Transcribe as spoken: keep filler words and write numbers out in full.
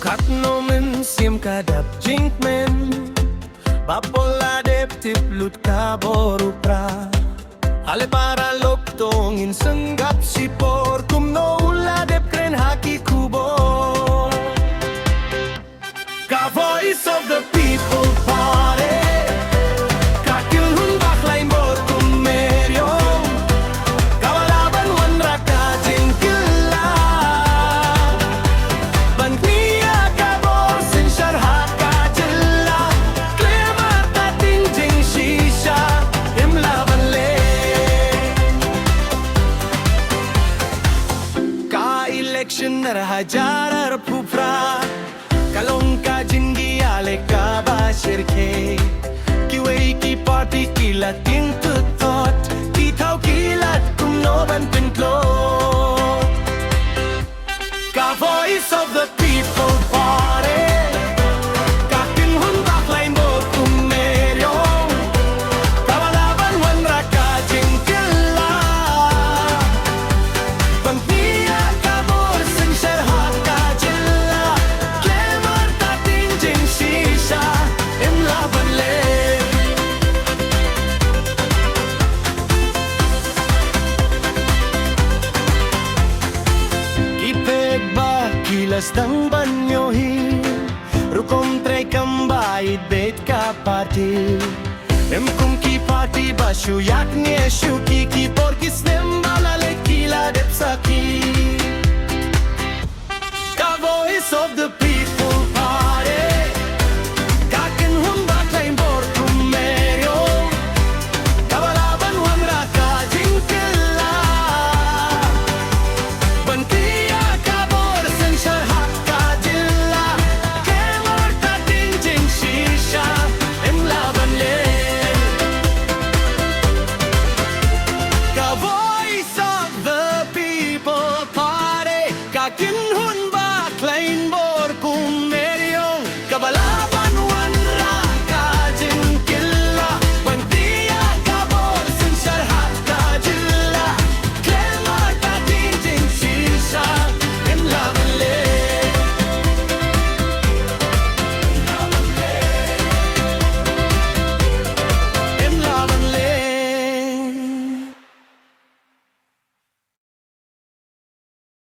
Katno mynsiem ka dap jingkmen, ba poi la dep tip lut ka bor u Prah. Ale para lok to ngin sngap shipor, kumno u la dep kren ha ki khubor. Ka Voice of the People Party ka kynhun bakhlaiñ bor kum Mary Wong, ka ba lah ban wanrah ka jingkylla ban kñia ka bor synshar ha ka jylla. Khlem artatien jingshisha im lah ban leh. Ka election ar hajar arphew phra ka long ka jingïaleh ka ba shyrkhei. Kiwei ki party ki la tieng thut thot, ki thaw ki lad kumno ban pyntlot. Ka Voice of the People Party, ka kynhun bakhlaiñ bor kum Mary Wong, ka ba lah ban wanrah ka jingkylla ban kñia ka bor synshar ha ka jylla. Khlem artatien jingshisha im lah ban leh. Ki paidbah ki la sdang ban ïohi rukom treikam ba ïeit beit ka party. Em kum ki party ba shu ïaknieh shuki, ki por ki snem ba la leit ki la dep sakhi. Ka Voice of the People